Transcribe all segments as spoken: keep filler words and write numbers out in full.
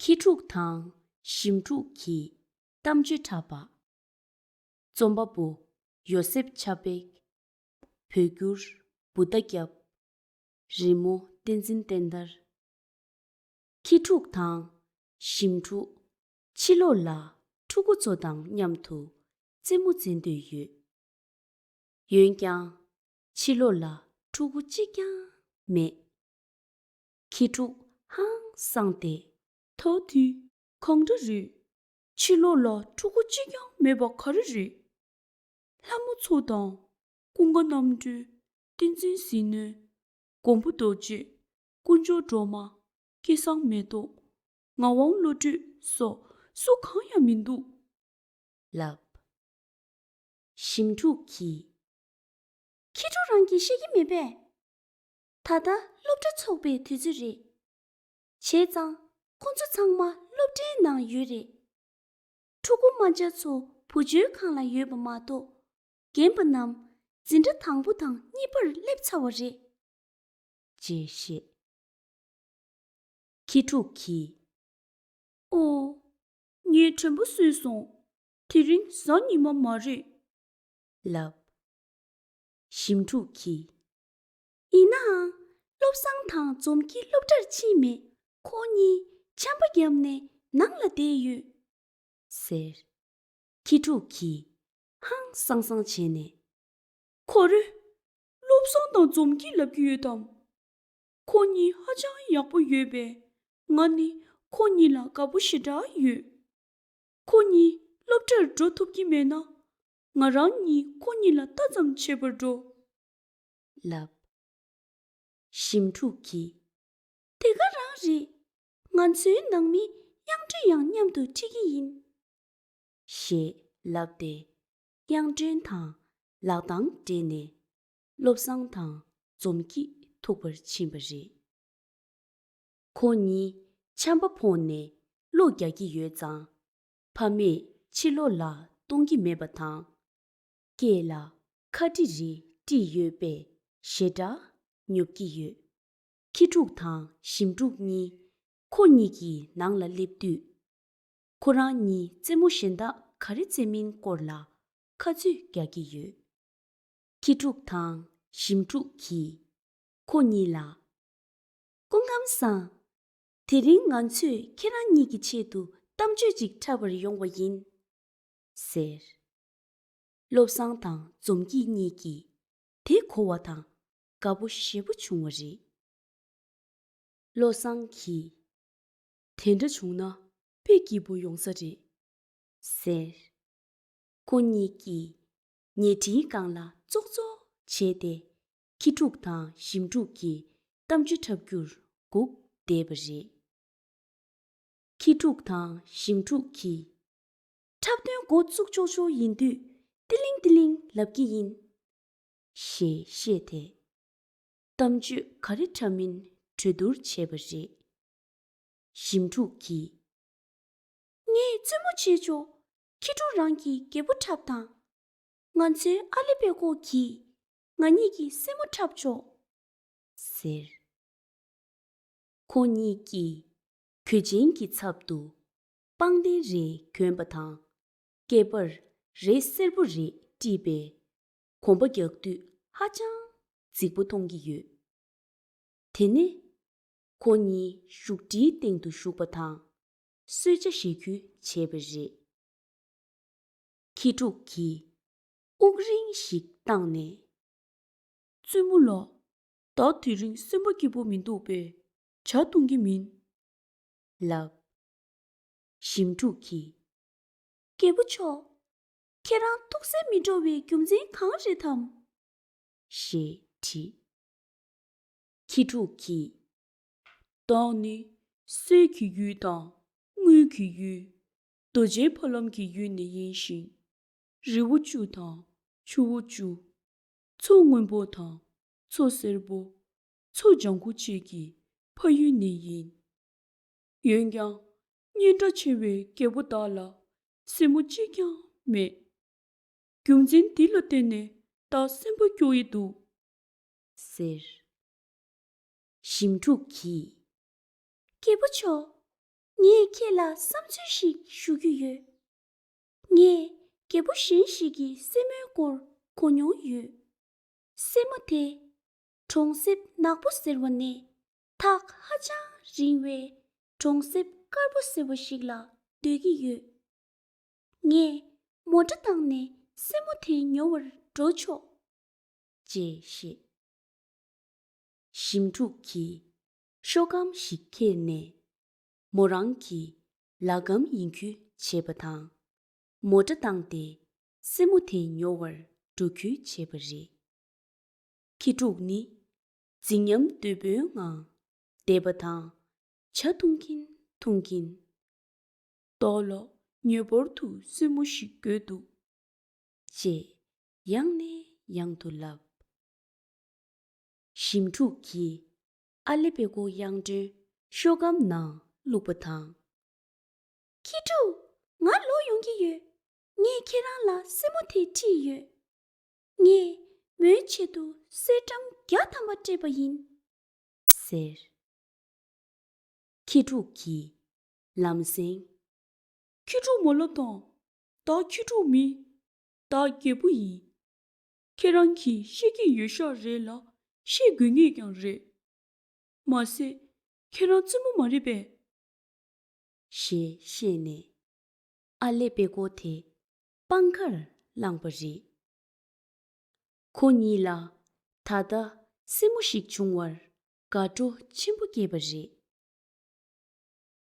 ཁྱི་ཕྲུག་དང་ཞིམ་ཕྲུག་གིས་གཏམ་བརྗོད་འཁྲབ་པ། རྩོམ་པ་པོ་ཡོ་སེབ་ཆབ་སྦེག་བོད་བསྒྱུར་བུདྡྷ་སྐྱབས། རི་མོ་བསྟན་འཛིན་བསྟན་དར། ཁྱི་ཕྲུག་དང་ཞིམ་ཕྲུག་ཕྱི་ལོགས་ལ་ཕྲུ་གུ་ཚོ་དང་མཉམ་དུ་རྩེད་མོ་རྩེ་འདོད་ཡོད། འོན་ཀྱང་ཕྱི་ལོགས་ལ་ཕྲུ་གུ་གཅིག་ཀྱང་མེད། ཁྱི་ཕྲུག་ཧང་སངས་ཏེ། ད་དེ་གང་འདྲ་རེད། ཕྱི་ལོགས་ལ་ཕྲུ་གུ་གཅིག་ཀྱང་མེད་པ་ག་རེ་རེད། ལྷ་མོ་མཚོ་དང་། ཀུན་དགའ་རྣམ་གྲོལ། བསྟན་འཛིན་ཟིལ་གནོན། མགོན་པོ་རྡོ་རྗེ། དཀོན་མཆོག་སྒྲོལ་མ། སྐལ་བཟང་མེ་ཏོག་ངག་དབང་བློ་གྲོས་སོགས་སུ་གང་ཡང་མི་འདུག་ལབ། ཞིམ་ཕྲུག་གིས། ཁྱི་ཕྲུག་རང་གིས་ཤེས་ཀྱི་མེད་པས། ད་ལྟ་སློབ་གྲྭ་ཚོགས་པའི་དུས་ཚོད་རེད། བྱས་ཙང་ཁོ་ཚོ་ཚང་མ་སློབ་གྲྭའི་ནང་ཡོད་རེད། ཕྲུ་གུ་དམར་འབྱར་ཚོ་བུ་བཅོལ་ཁང་ལ་ཡོད་པ་མ་གཏོགས། རྒན་པ་རྣམས་འཛིན་གྲྭ་དང་པོ་དང་གཉིས་པར་སླེབས་ཚར་བ་རེད། ཅེས་བཤད། ཁྱི་ཕྲུག་གིས། ཨོ། ངས་དྲན་པ་གསོས་སོང་། དེ་རིང་གཟའ་ཉི་མ་མ་རེད། ལབ། ཞིམ་ཕྲུག་གིས། ཡིན་ནའང་། བློ་བཟང་དང་འཛོམས་སྐྱིད་སློབ་གྲྭར་ཕྱིན་མེད། ཁོ་གཉིས་ཆམ་པ་བརྒྱབ་ནས་ནང་ལ་བསྡད་ཡོད། ཟེར། ཁྱི་ཕྲུག་གིས་ཧང་སང་སང་བྱས་ནས། ཁོ་རེ། བློ་བཟང་དང་འཛོམས་སྐྱིད་ལབ་ཀྱི་ཡོད་དམ། ཁོ་གཉིས་ཧ་ཅང་ཡག་པོ་ཡོད་པས། ང་ནི་ཁོ་གཉིས་ལ་དགའ་པོ་ཞེ་དྲག་ཡོད། ཁོ་གཉིས་སློབ་གྲྭར་འགྲོ་ཐུབ་ཀྱི་མེད་ན། ང་རང་གཉིས་ཁོ་གཉིས་ལ་ལྟ་ཙམ་བྱེད་པར་འགྲོ། ལབ། ཞིམ་ཕྲུག་གིས། དེ་ག་རང་རེད། ང་ཚོའི་ནང་མི་དབྱངས་སྒྲོན་ཡང་མཉམ་དུ་ཁྲིད་ཀྱི་ཡིན། ཞེས་ལབ་སྟེ། དབྱངས་སྒྲོན་དང་ལག་གདང་སྦྲེལ་ནས། བློ་བཟང་དང་འཛོམས་སྐྱིད་ཐུག་པར་ཕྱིན་པ་རེད། ཁོ་གཉིས་ཆམ་པ་ཕོག་ནས་གློ་རྒྱག་གི་ཡོད་ཙང་། ཕ་མས་ཕྱི་ལོགས་ལ་གཏོང་གི་མེད་པ་དང་། སྐེ་ལ་ཁ་དཀྲིས་རེ་དཀྲིས་ཡོད་པས་ཞེ་དྲག་ཉོབ་ཀྱི་ཡོད། ཁྱི་ཕྲུག་དང་ཞིམ་ཕྲུག་གཉིས་ཁོ་གཉིས་ཀྱི་ནང་ལ་སླེབས་དུས། ཁོ་རང་གཉིས་རྩེད་མོ་གཞན་དག་ག་རེ་རྩེ་མིན་སྐོར་ལ་ཁ་རྩོད་རྒྱག་གི་ཡོད། ཁྱི་ཕྲུག་དང་ཞིམ་ཕྲུག་གིས། ཁོ་གཉིས་ལ། སྐུ་ཁམས་བཟང་། དེ་རིང་ང་ཚོས་ཁྱེད་རང་གཉིས་ཀྱི་ཆེད་དུ་གཏམ་བརྗོད་ཅིག་འཁྲབ་པར་ཡོང་བ་ཡིན། ཟེར། བློ་བཟང་དང་འཛོམས་སྐྱིད་གཉིས་ཀྱིས་དེ་གོ་བ་དང་དགའ་པོ་ཞེ་པོ་བྱུང་བ་རེད། བློ་བཟང་གིས། དེ་འདྲ་བྱུང་ན་དཔེ་སྐྱིད་པོ་ཡོང་ས་རེད། ཟེར། ཁོ་གཉིས་ཀྱིས་ཉལ་ཁྲིའི་སྒང་ལ་ཙོག་ཙོག་བྱས་ཏེ། ཁྱི་ཕྲུག་དང་ཞིམ་ཕྲུག་གི་གཏམ་བརྗོད་འཁྲབ་རྒྱུར་སྒུག་བསྡད་པ་རེད། ཁྱི་ཕྲུག་དང་ཞིམ་ཕྲུག་གིས། འཁྲབ་སྟོན་འགོ་བཙུགས་ཆོག་ཆོག་ཡིན་དུས་ཏི་ལིང་ཏི་ལིང་ལབ་ཀྱི་ཡིན། ཞེས་བཤད་དེ། གཏམ་བརྗོད་ག་རེ་འཁྲབ་མིན་གྲོས་བསྡུར་བྱས་པ་རེད། ཞིམ་ཕྲུག་གིས། ངས་རྩེད་མོ་བྱེད་ཆོག་ཁྱི་ཕྲུག་རང་གིས་རྒད་པོ་འཁྲབ་དང་། ང་ཚོའི་ཨ་ལེ་པད་ཀོག་གིས་ང་གཉིས་ཀྱི་སྲས་མོ་འཁྲབ་ཆོག་ཟེར། ཁོ་གཉིས་ཀྱིས་གོས་ཆེན་གྱི་ཚབ་ཏུ་པང་གདན་རེ་གྱོན་པ་དང་། སྐེད་པར་རས་སེར་པོ་རེ་དཀྲིས་པས། གོམ་པ་རྒྱག་དུས་ཧ་ཅང་རྫིག་པོ་མཐོང་གི་ཡོད། དེ་ནས་ཁོ་གཉིས་བཞུགས་ཁྲིའི་སྟེང་དུ་བཞུགས་པ་དང་གསོལ་ཇ་བཞེས་ཁུལ་བྱས་པ་རེད། ཁྱི་ཕྲུག་གིས་དབུགས་རིང་ཞིག་བཏང་ནས། བཙུན་མོ་ལགས། ད་དེ་རིང་སེམས་པ་སྐྱིད་པོ་མི་འདུག་པས་ཇ་འཐུང་གི་མིན། ལབ། ཞིམ་ཕྲུག་གིས། རྒད་པོ་མཆོག་ཁྱེད་རང་ཐུགས་སེམས་མི་སྤྲོ་བའི་རྒྱུ་མཚན་གང་རེད་དམ། ཞེས་དྲིས། ཁྱི་ཕྲུག་གིས། བདག་ནི་གསེར་གྱི་ཡུལ་དང་དངུལ་གྱི་ཡུལ། རྡོ་རྗེ་ཕ་ལམ་གྱི་ཡུལ་ནས་ཡིན་ཞིང་། རི་བོ་བཅུ་དང་ཆུ་བོ་བཅུ། མཚོ་སྔོན་པོ་དང་མཚོ་སེར་པོ། མཚོ་ལྗང་ཁུ་བཅས་ཀྱི་ཕ་ཡུལ་ནས་ཡིན། འོན་ཀྱང་། སྙན་གྲགས་ཆེ་བའི་རྒད་པོ་བདག་ལ་སྲས་མོ་གཅིག་ཀྱང་མེད། རྒྱུ་མཚན་འདི་ལ་བརྟེན་ནས་བདག་སེམས་པ་སྐྱོ་ཡི་འདུག་ཟེར། ཞིམ་ཕྲུག་གིས། རྒད་པོ་མཆོག་ངས་ཁྱེད་ལ་བསམ་ཚུལ་ཞིག་ཞུ་རྒྱུ་ཡོད། ངས་རྒད་པོ་གཞན་ཞིག་གི་སྲས་མོའི་སྐོར་གོ་མྱོང་ཡོད། སྲས་མོ་དེ་གྲོང་གསེབ་ནག་པོ་ཟེར་བ་ནས་ཐག་ཧ་ཅང་རིང་བའི་གྲོང་གསེབ་དཀར་པོ་ཟེར་བ་ཞིག་ལ་སྡོད་ཀྱི་ཡོད། ངས་མོ་ཊ་བཏང་ནས་སྲས་མོ་དེ་ཉོ་བར་འགྲོ་ཆོག་ཅེས་བཤད། ཞིམ་ཕྲུག་གིས་ཤོག་སྒམ་ཞིག་ཁྱེར་ནས་མོ་རང་གི་ལག་སྒམ་ཡིན་ཁུལ་བྱས་པ་དང་། མོ་ཊ་བཏང་སྟེ་སྲས་མོ་དེ་ཉོ་བར་འགྲོ་ཁུལ་བྱས་པ་རེད། ཁྱི་ཕྲུག་ནི་རྫིག་ཉམས་དོད་པོའི་ངང་བསྡད་པ་དང་། ཇ་འཐུང་གིན་འཐུང་གིན། བདག་ལ་ངེས་པར་དུ་སྲས་མོ་ཞིག་དགོས་འདུག་ཅེས་ཡང་ནས་ཡང་དུ་ལབ། ཞིམ་ཕྲུག་གིས་ཨ་ལེ་པེ་ཀོ་གཡང་སྒྲོན་ཤོག་སྒམ་ནང་བླུགས་པ་དང་། ཁྱི་ཕྲུག་ང་ལོག་ཡོང་གི་ཡོད། ངས་ཁྱེད་རང་ལ་སྲས་མོ་དེ་ཁྲིད་ཡོད། ངས་མོའི་ཆེད་དུ་གསེར་ཀྲམ་བརྒྱ་ཐམ་པ་སྤྲད་པ་ཡིན། ཟེར། ཁྱི་ཕྲུག་གིས་ལམ་སེང་། ཁྱི་ཕྲུག་མ་ལབ་དང་། བདག་ཁྱི་ཕྲུག་མིན། བདག་རྒད་པོ་ཡིན། ཁྱེད་རང་གིས་ཤེས་ཀྱི་ཡོད་ཤག་རེད་ལ་ཤེས་དགོས་ངེས་ཀྱང་རེད། མ་ཟད་ཁྱེད་རང་བཙུན་མོ་མ་རེད་པས། ཞེས་བཤད་ནས་ཨ་ལེ་པེ་ཀོ་དེ་པང་ཁར་བླངས་པ་རེད། ཁོ་གཉིས་ལ་ད་ལྟ་སྲས་མོ་ཞིག་བྱུང་བར་དགའ་སྤྲོ་ཆེན་པོ་སྐྱེས་པ་རེད།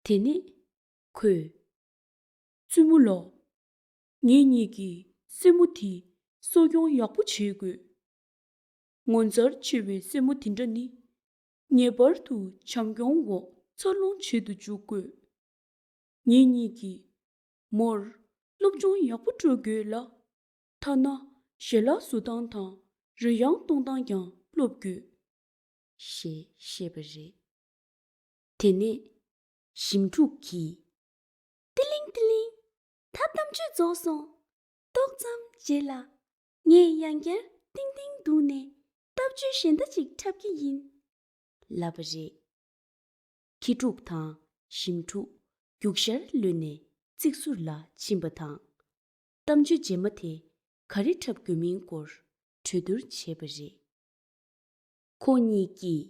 དེ་ནས་ཁོས། བཙུན་མོ་ལགས། ངེད་གཉིས་ཀྱིས་སྲས་མོ་དེ་གསོ་སྐྱོང་ཡག་པོ་བྱེད་དགོས། ངོ་མཚར་ཆེ་བའི་སྲས་མོ་དེ་འདྲ་ནི་ངེས་པར་དུ་བྱམས་སྐྱོང་འོག་འཚར་ལོངས་བྱེད་དུ་འཇུག་དགོས། ངེད་གཉིས་ཀྱིས་མོར་སློབ་སྦྱོང་ཡག་པོ་སྤྲོད་དགོས་ལ། ཐ་ན་ཞལ་ལག་བཟོ་སྟངས་དང་རོལ་དབྱངས་གཏོང་སྟངས་ཀྱང་སློབ་དགོས། ཞེས་བཤད་པ་རེད། དེ་ནས་ཞིམ་ཕྲུག་གིས། ཏི་ལིང་ཏི་ལིང་། ད་གཏམ་བརྗོད་རྫོགས་སོང་། ཏོག་ཙམ་རྗེས་ལ་ངས་ཡང་བསྐྱར་ཏིང་ཏིང་བརྡུངས་ནས་གཏམ་བརྗོད་གཞན་དག་ཅིག་འཁྲབ་ཀྱི་ཡིན། ལབ་པ་རེད། ཁྱི་ཕྲུག་དང་ཞིམ་ཕྲུག་རྒྱུག་ཤར་ལོན་ནས་རྩིག་ཟུར་ལ་ཕྱིན་པ་དང་། གཏམ་བརྗོད་རྗེས་མ་དེ་ག་རེ་འཁྲབ་དགོས་མིན་སྐོར་གྲོས་བསྡུར་བྱས་པ་རེད། ཁོ་གཉིས་ཀྱིས་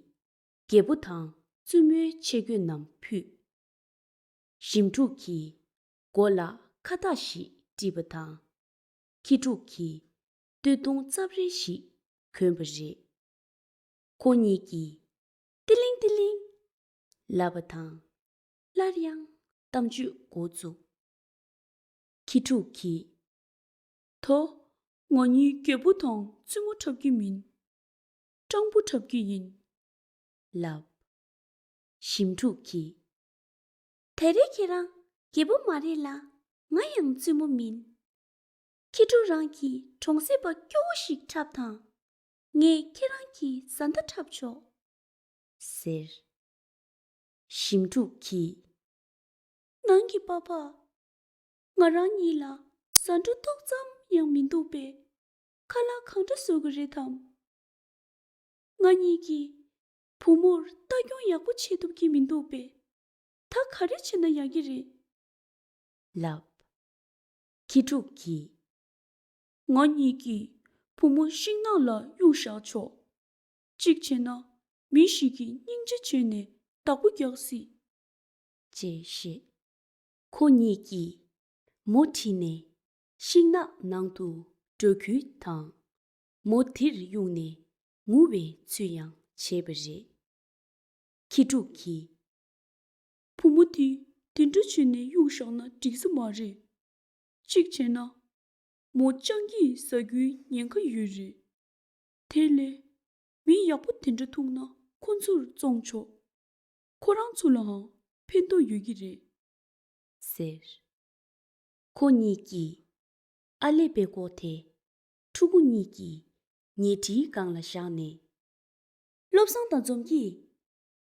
རྒད་པོ་དང་བཙུན་མོའི་ཆས་གོས་རྣམས་ཕུད། ཞིམ་ཕྲུག་གིས་མགོ་ལ་ཁ་བཏགས་ཤིག་དཀྲིས་པ་དང་། ཁྱི་ཕྲུག་གིས་སྟོད་ཐུང་རྩབ་རལ་ཞིག་གོན་པ་རེད། ཁོ་གཉིས་ཀྱིས། ཏི་ལིང་ཏི་ལིང་། ལབ་པ་དང་། སླར་ཡང་གཏམ་བརྗོད་འགོ་བཙུགས། ཁྱི་ཕྲུག་གིས། ད་ང་གཉིས་རྒད་པོ་དང་བཙུན་མོ་འཁྲབ་ཀྱི་མིན། སྤྲང་པོ་འཁྲབ་ཀྱི་ཡིན། ལབ། ཞིམ་ཕྲུག་གིས། ད་རེས་ཁྱེད་རང་རྒད་པོ་མ་རེད་ལ་ང་ཡང་བཙུན་མོ་མིན། ཁྱེད་ཕྲུག་རང་གིས་གྲོང་གསེབ་པ་སྐྱོ་བོ་ཞིག་འཁྲབ་དང་། ངས་ཁྱེད་རང་གི་བཟའ་ཟླ་འཁྲབ་ཆོག་ཟེར། ཞིམ་ཕྲུག་གིས། ནང་གི་པ་ཕ། ང་རང་གཉིས་ལ་བཟའ་འབྲུ་ཏོག་ཙམ་ཡང་མི་འདུག་པས། ཁ་ལག་གང་འདྲ་བཟོ་གི་རེད་དམ། ང་གཉིས་ཀྱིས་བུ་མོར་ལྟ་སྐྱོང་ཡག་པོ་བྱེད་ཐུབ་ཀྱི་མི་འདུག་པས། ད་ག་རེ་བྱས་ན་ཡག་གི་རེད། ལབ། ཁྱི་ཕྲུག་གིས། ང་གཉིས་ཀྱིས་བུ་མོ་ཤིང་ནགས་ལ་གཡུགས་བཞག་ཆོག་གཅིག་བྱས་ན་མི་ཞིག་གིས་སྙིང་རྗེ་བྱས་ནས་བདག་པོ་རྒྱག་སྲིད། ཅེས་བཤད། ཁོ་གཉིས་ཀྱིས་མོ་ཁྲིད་ནས་ཤིང་ནགས་ནང་དུ་འགྲོ་ཁུལ་དང་། མོ་དེར་གཡུགས་ནས་ངུ་བའི་ཚུལ་ཡང་བྱས་པ་རེད། ཁྱི་ཕྲུག་གིས། བུ་མོ་དེ་དེ་འདྲ་བྱས་ནས་གཡུགས་བཞག་ན་འགྲིག་ས་མ་རེད། གཅིག་བྱས་ན། མོ་སྤྱང་ཀིས་ཟ་རྒྱུའི་ཉེན་ཁ་ཡོད་རེད། དེ་ལས་མི་ཡག་པོ་དེ་འདྲ་ཐུག་ན་ཁོ་ཚོར་བཙོང་ཆོག་ཁོ་རང་ཚོ་ལའང་ཕན་ཐོགས་ཡོད་ཀྱི་རེད། ཟེར། ཁོ་གཉིས་ཀྱིས་ཨ་ལེ་པེ་ཀོ་དེ་ཕྲུ་གུ་གཉིས་ཀྱི་ཉལ་ཁྲིའི་སྒང་ལ་བཞག་ནས། བློ་བཟང་དང་འཛོམས་སྐྱིད།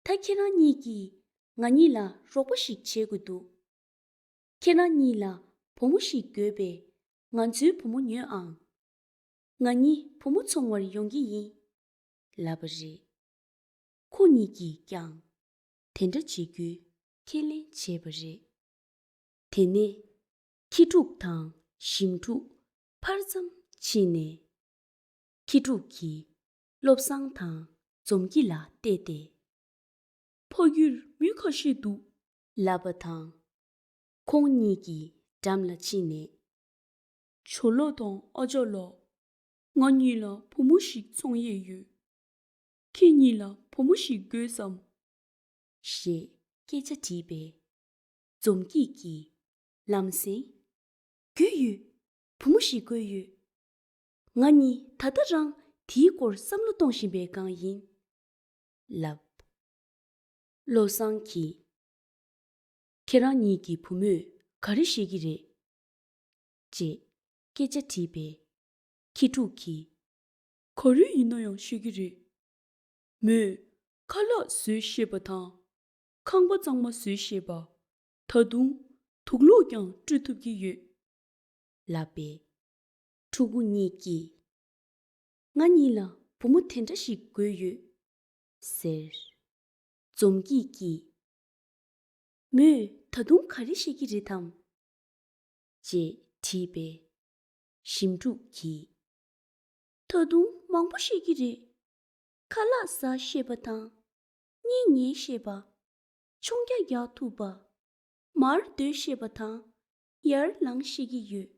ད་ཁྱེད་རང་གཉིས་ཀྱིས་ང་གཉིས་ལ་རོགས་པ་ཞིག་བྱེད་དགོས་འདུག་ཁྱེད་རང་གཉིས་ལ་བུ་མོ་ཞིག་དགོས་པས། ང་ཚོའི་བུ་མོ་ཉོས་ཨང་། ང་གཉིས་བུ་མོ་འཚོང་བར་ཡོང་གི་ཡིན། ལབ་པ་རེད། ཁོ་གཉིས་ཀྱིས་ཀྱང་དེ་འདྲ་བྱེད་རྒྱུའི་ ཁས་ལེན་བྱས་པ་རེད། དེ་ནས་ཁྱི་ཕྲུག་དང་ཞིམ་ཕྲུག་ཕར་ཙམ་ཕྱིན་ནས། ཁྱི་ཕྲུག་གིས་བློ་བཟང་དང་འཛོམས་སྐྱིད་ལ་བལྟས་ཏེ། ཕ་གིར་མི་ཁ་ཤས་འདུག་ལབ་པ་དང་། ཁོང་གཉིས་ཀྱི་འགྲམ་ལ་ཕྱིན་ནས། ཇོ་ལགས་དང་ཨ་ཅག་ལགས། ང་གཉིས་ལ་བུ་མོ་ཞིག་འཚོང་ཡས་ཡོད། ཁྱེད་གཉིས་ལ་བུ་མོ་ཞིག་དགོས་སམ། ཞེས་སྐད་ཆ་དྲིས་པས། འཛོམས་སྐྱིད་ཀྱིས་ལམ་སེང་། དགོས་ཡོད། བུ་མོ་ཞིག་དགོས་ཡོད། ང་གཉིས་ད་ལྟ་རང་དེའི་སྐོར་བསམ་བློ་གཏོང་བཞིན་པའི་སྒང་ཡིན། ལབ། བློ་བཟང་གིས། ཁྱེད་རང་གཉིས་ཀྱི་བུ་མོས་ག་རེ་ཤེས་ཀྱི་རེད། ཅེས་སྐད་ཆ་དྲིས་པས། ཁྱི་ཕྲུག་གིས། ག་རེ་ཡིན་ན་ཡང་ཤེས་ཀྱི་རེད། མོས་ཁ་ལག་བཟོས་ཤེས་པ་དང་། ཁང་པ་གཙང་མ་བཟོས་ཤེས་པ། ད་དུང་དུག་སློག་ཀྱང་བཀྲུ་ཐུབ་ཀྱི་ཡོད། ལབ་པས། ཕྲུ་གུ་གཉིས་ཀྱིས། ང་གཉིས་ལ་བུ་མོ་དེ་འདྲ་ཞིག་དགོས་ཡོད། ཟེར། འཛོམས་སྐྱིད་ཀྱིས། མོས་ད་དུང་ག་རེ་ཤེས་ཀྱི་རེད་དམ། ཅེས་དྲིས་པས། ཞིམ་ཕྲུག་གིས། ད་དུང་མང་པོ་ཤེས་ཀྱི་རེད། ཁ་ལག་ཟ་ཤེས་པ་དང་། གཉེན་ཉལ་ཤེས་པ། མཆོང་རྒྱ་རྒྱག་ཐུབ་པ། མར་སྡོད་ཤེས་པ་དང་། ཡར་ལངས་ཤེས་ཀྱི་ཡོད།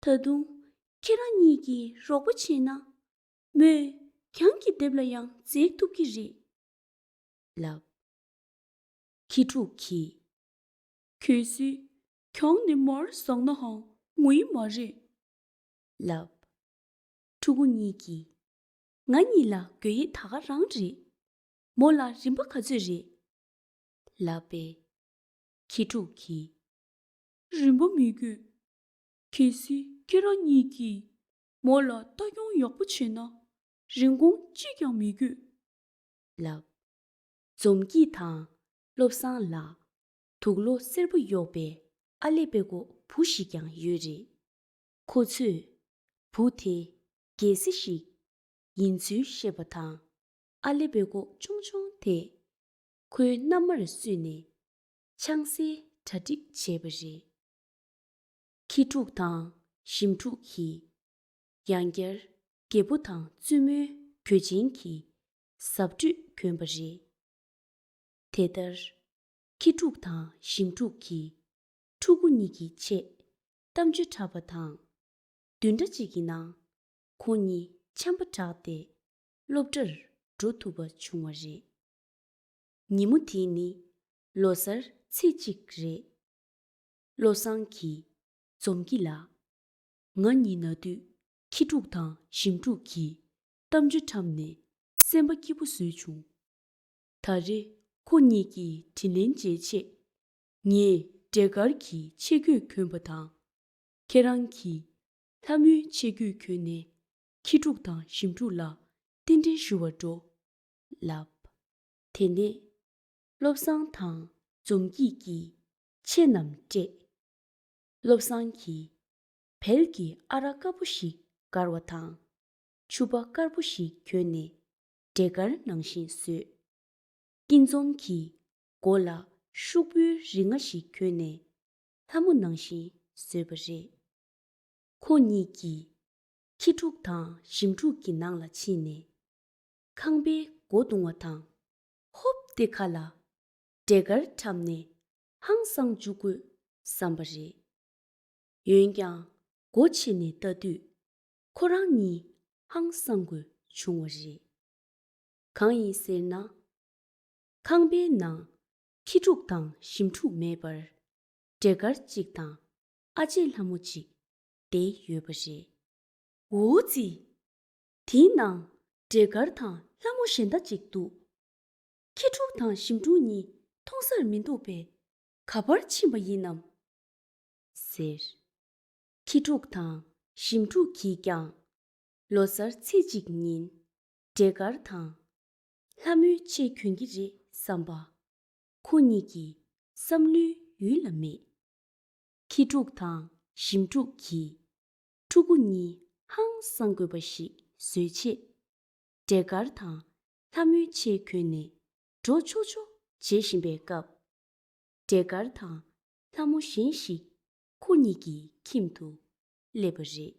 ད་དུང་ཁྱེད་རང་གཉིས་ཀྱིས་རོགས་པ་བྱས་ན། མོས་གྱང་གི་ལྡེབས་ལ་ཡང་འཛེག་ཐུབ་ཀྱི་རེད། ལབ། ཁྱི་ཕྲུག་གིས། གལ་སྲིད་གྱང་ནས་མར་ཟག་ནའང་ངུ་ཡི་མ་རེད། ལབ། ཕྲུ་གུ་གཉིས་ཀྱིས། ང་གཉིས་ལ་དགོས་ཡས་ད་ག་རང་རེད། མོ་ལ་རིན་པ་ག་ཚོད་རེད། ལབ་པས། ཁྱི་ཕྲུག་གིས། རིན་པ་མི་དགོས། གལ་སྲིད་ཁྱེད་རང་གཉིས་ཀྱིས་མོ་ལ་ལྟ་སྐྱོང་ཡག་པོ་བྱས་ན། རིན་གོང་གཅིག་ཀྱང་མི་དགོས། ལབ། འཛོམས་སྐྱིད་དང་བློ་བཟང་ལ་དུག་སློག་སེར་པོ་གཡོགས་པའི་ཨ་ལེ་པེ་ཀོ་བུ་ཞིག་ཀྱང་ཡོད་རེད། ཁོ་ཚོས་བུ་དེ་རྒྱལ་སྲས་ཤིག་ཡིན་ཚུལ་བཤད་པ་དང་། ཨ་ལེ་པེ་ཀོ་ཆུང་ཆུང་དེས་ཁོའི་མནའ་མར་བསུས་ནས་ཆང་སའི་གྲ་སྒྲིག་བྱས་པ་རེད། ཁྱི་ཕྲུག་དང་ཞིམ་ཕྲུག་གིས་ཡང་བསྐྱར་རྒད་པོ་དང་བཙུན་མོའི་གོས་ཆེན་གྱི་གཟབ་སྤྲོས་གྱོན་པ་རེད། དེ་ལྟར། ཁྱི་ཕྲུག་དང་ཞིམ་ཕྲུག་གིས་ཕྲུ་གུ་གཉིས་ཀྱི་ཆེད་གཏམ་བརྗོད་འཁྲབ་པ་དང་། བདུན་ཕྲག་གཅིག་གི་ནང་ཁོང་གཉིས་ཆམ་པ་དྲགས་ཏེ་སློབ་གྲྭར་འགྲོ་ཐུབ་པ་བྱུང་བ་རེད། ཉིན་མོ་དེ་ནི་ལོ་གསར་ཚེས་གཅིག་རེད། བློ་བཟང་གིས་འཛོམས་སྐྱིད་ལ། ང་གཉིས་ན་དུས་ཁྱི་ཕྲུག་དང་ཞིམ་ཕྲུག་གིས་གཏམ་བརྗོད་འཁྲབ་ནས་སེམས་པ་སྐྱིད་པོ་བཟོས་བྱུང་། ད་རེས་ཁོ་གཉིས་ཀྱི་དྲིན་ལན་འཇལ་ཆེད། ངས་འབྲས་དཀར་གྱི་ཆས་གོས་གྱོན་པ་དང་། ཁྱེད་རང་གིས་ལྷ་མོའི་ཆས་གོས་གྱོན་ནས་ཁྱི་ཕྲུག་དང་ཞིམ་ཕྲུག་ལ་རྟེན་འབྲེལ་ཞུ་བར་འགྲོ། ལབ། དེ་ནས་བློ་བཟང་དང་འཛོམས་སྐྱིད་ཀྱིས་ཆས་རྣམས་སྤྲས། བློ་བཟང་གིས་བལ་གྱི་ཨ་རག་དཀར་པོ་ཞིག་བསྒར་བ་དང་། ཕྱུ་པ་དཀར་པོ་ཞིག་གྱོན་ནས་འབྲས་དཀར་ནང་བཞིན་བཟོས། སྐྱིད་འཛོམས་ཀྱིས་མགོ་ལ་ཤོག་བུའི་རིགས་ལྔ་ཞིག་གྱོན་ནས་ལྷ་མོ་ནང་བཞིན་བཟོས་པ་རེད། ཁོ་གཉིས་ཀྱིས་ཁྱི་ཕྲུག་དང་ཞིམ་ཕྲུག་གི་ནང་ལ་ཕྱིན་ནས། ཁང་པའི་སྒོ་རྡུང་བ་དང་། ཧོབ་སྟེ་ཁ་ལ་འབྲས་དཀར་འཁྲབ་ནས་ཧང་སང་འཇུག་དགོས་བསམ་པ་རེད། འོན་ཀྱང་སྒོ་ཕྱེ་ནས་ལྟ་དུས། ཁོ་རང་གཉིས་ཧང་སང་དགོས་བྱུང་བ་རེད། གང་ཡིན་ཟེར་ན། ཁང་པའི་ནང་ཁྱི་ཕྲུག་དང་ཞིམ་ཕྲུག་མེད་པར། འབྲས་དཀར་གཅིག་དང་ཨ་ཅེ་ལྷ་མོ་གཅིག་བསྡད་ཡོད་པ་རེད། འོ་ཙི། དེའི་ནང་འབྲས་དཀར་དང་ལྷ་མོ་གཞན་དག་ཅིག་འདུག་ཁྱི་ཕྲུག་དང་ཞིམ་ཕྲུག་གཉིས་མཐོང་སར་མི་འདུག་པས། ག་པར་ཕྱིན་པ་ཡིན་ནམ། ཟེར། ཁྱི་ཕྲུག་དང་ཞིམ་ཕྲུག་གིས་ཀྱང་ལོ་གསར་ཚེས་གཅིག་ཉིན་འབྲས་དཀར་དང་ལྷ་མོའི་ཆས་གྱོན་གྱི་རེད་བསམ་པ། ཁོ་གཉིས་ཀྱི་བསམ་བློའི་ཡུལ་ལ་མེད། ཁྱི་ཕྲུག་དང་ཞིམ་ཕྲུག་གིས་ཕྲུ་གུ་གཉིས་ཧང་སང་དགོས་པ་ཞིག་བཟོས་ཆེད། འབྲས་དཀར་དང་ལྷ་མོའི་ཆས་གྱོན་ནས་འགྲོ་ཆོག་ཆོག་བྱེད་བཞིན་པའི་སྐབས། འབྲས་དཀར་དང་ལྷ་མོ་གཞན་ཞིག་ཁོ་གཉིས་ཀྱི་ཁྱིམ་དུ་སླེབས་པ་རེད།